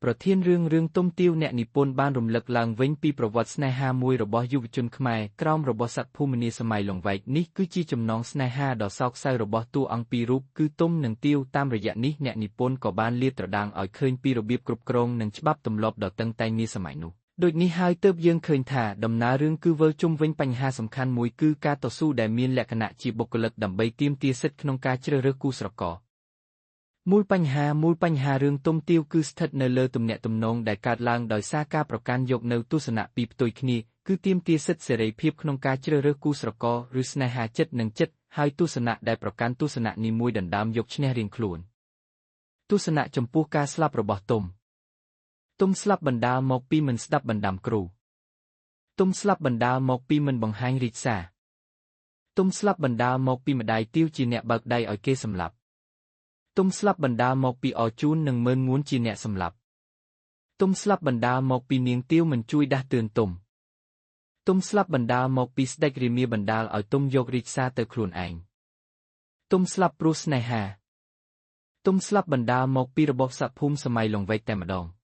ប្រធានរឿងរឿងទុំទាវអ្នកនិពន្ធបានរំលឹកឡើងវិញពីប្រវត្តិស្នេហាមួយរបស់យុវជនខ្មែរក្រោមរបបសក្តិភូមិនាសម័យលង្វែកនេះគឺជាចំណងស្នេហាដ៏សោកសៅរបស់តួអង្គពីររូបគឺទុំនិងទាវតាមរយៈនេះអ្នកនិពន្ធក៏បានលាតត្រដាងឲ្យឃើញពីរបៀបគ្រប់គ្រងនិងច្បាប់ទម្លាប់ដ៏តឹងតែងនាសម័យនោះដូចនេះហើយទើបយើងឃើញថាដំណើររឿងគឺវិលជុំវិញបញ្ហាសំខាន់មួយគឺការតស៊ូដែលមានលក្ខណៈជាបុគ្គលិកដើម្បីទាមទារសិទ្ធិក្នុងការជ្រើសរើសគូស្រករមូលបញ្ហាមូលបញ្ហារឿងទុំទាវគឺស្ថិតនៅលើទំនាក់ទំនងដែលកើតឡើងដោយសារការប្រកាន់យកនូវទស្សនៈពីរផ្ទុយគ្នាគឺទាមទារសិទ្ធិសេរីភាពក្នុងការជ្រើសរើសគូស្រករឬស្នេហាចិត្តនិងចិត្តហើយទស្សនៈដែលប្រកាន់ទស្សនៈនេះមួយដណ្ដើមយកឈ្នះរៀងខ្លួនទស្សនៈចំពោះការស្លាប់របស់ទុំទុំស្លាប់បណ្ដាលមកពីមិនស្ដាប់បណ្ដាំគ្រូទុំស្លាប់បណ្ដាលមកពីមិនបង្ហាញរាជសារទុំស្លាប់បណ្ដាលមកពីម្ដាយទាវជាអ្នកបើកដៃឲ្យគេសម្លាប់ទុំស្លាប់បណ្ដាលមកពីអជូននិងម៉ឺនងួនជាអ្នកសម្លាប់ទុំស្លាប់បណ្ដាលមកពីនាងទាវមិនជួយដាស់តឿនទុំទុំស្លាប់បណ្ដាលមកពីស្ដេចរាមាបណ្ដាលឲ្យទុំយករាជសារទៅខ្លួនឯងទុំស្លាប់ព្រោះស្នេហាទុំស្លាប់បណ្ដាលមកពីរបបសភូមិសម័យលង្វែកតែម្ដង។